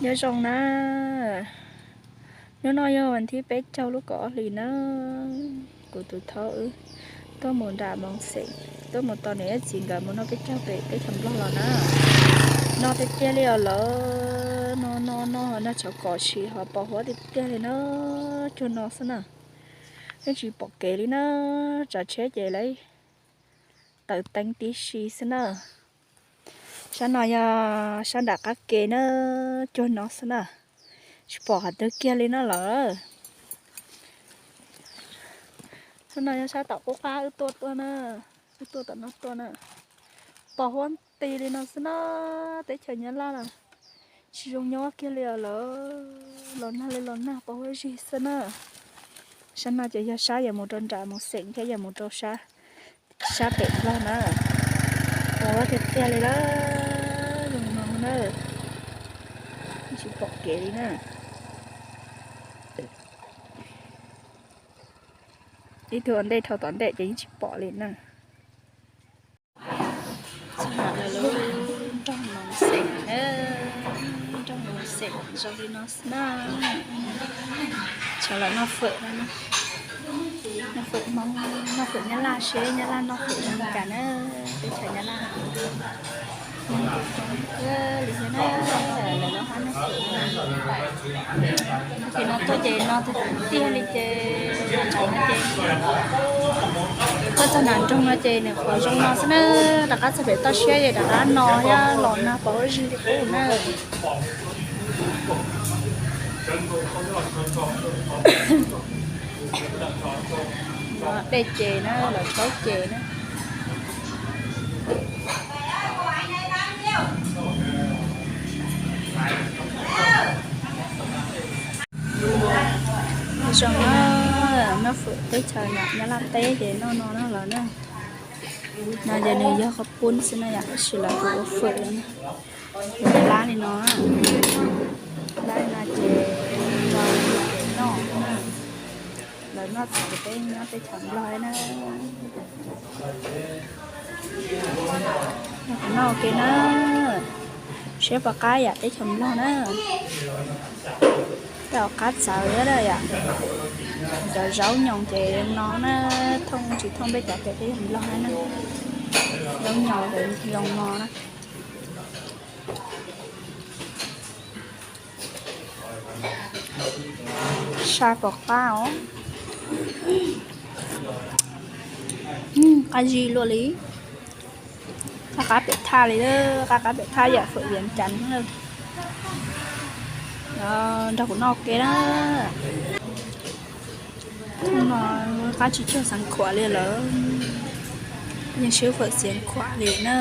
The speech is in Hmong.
Nyob zoo na, hnub no yog vas thib peb caug lub kaum ob hlis na. Kuv tus thaub wb tuaj mus nram Moos Xeem, tuaj mus tos niam ib txiv nkawd mus noj peb caug pem teb chaws Nplog los na. Noj tiag tiag li os lawm, no no no noj tshav kom tsis ho pos huab tiag tiag li na. Cuag no xwb na, yeej tsis pom kev li na. Tsav tsheb ces lawv tawm teeb tib si xwb na. Sab no yog sab nram qab ke na, cuag no xwb na, tsis pom qhov twg kiag li na lawm. Sab no yog sab tom qub qab wb tuaj tuaj na, wb tuaj tom no tuaj na, pos huab nti li no xwb na. Teb chaws Nyab Laj los tsis zoo nyob kiag li os lawm, los nag li los nag pos huab zig xwb na. Sab no ces yog sab yuav mus rau nram Moos Xeem thiab yuav mus rau sab pem Nplog na. Pos huab tiag tiag li lawm, zoo no na, tsis pom kev li na. Ib tug ua ntej dhau tom ntej ces yeej tsis pom li na. Lawv lub nroog Moos Xeem, nroog Moos Xeem zoo li no xwb na. Tsam lawv noj fawm no, noj fawm Hmoob, noj fawm Nyab Laj seb Nyab Laj noj fawm zoo li cas na. Teb chaws Nyab Laj li thiab na, lawv lub hab noj fawm no. Ces no tuaj ces no tiag tiag li ces, no ces tuaj txog nram nroog no ces nws qhuav zoo no xwb na. Rov qab txog pem toj siab ces rov qab no thiab, los nag pos huab zig li qub na. Dej ces na, lawv rhaub ces na. Zoo na, noj fawm teb chaws Nyab Laj teb ces noj no na lawm na. No ces nws yog qhov pub xwb na yom, tab sis lawv kuj ua fawm lawm na. Lab li no, lab li no ces rau noj na. Lawv noj txawv peb nyob teb chaws Nplog na. Noj ua ke na, seb puas qab yam teb chaws Nplog na. Tej qab txawv yom, cov zaub nyoos ces no na, thooj tsis thooj peb cov pem teb chaws Nplog na. Zaub nyoos ces zoo no na. Sab puas qab os. Qab zib luaj li. Qab qab pem thaj li, qab qab pem thaj yam fawm Vias Cas na. Nrog kuv noj ua ke na. Thooj no qab tsis cuag Xeev Khuam li lawm, yeej swb fawm Xeev Khuam li na.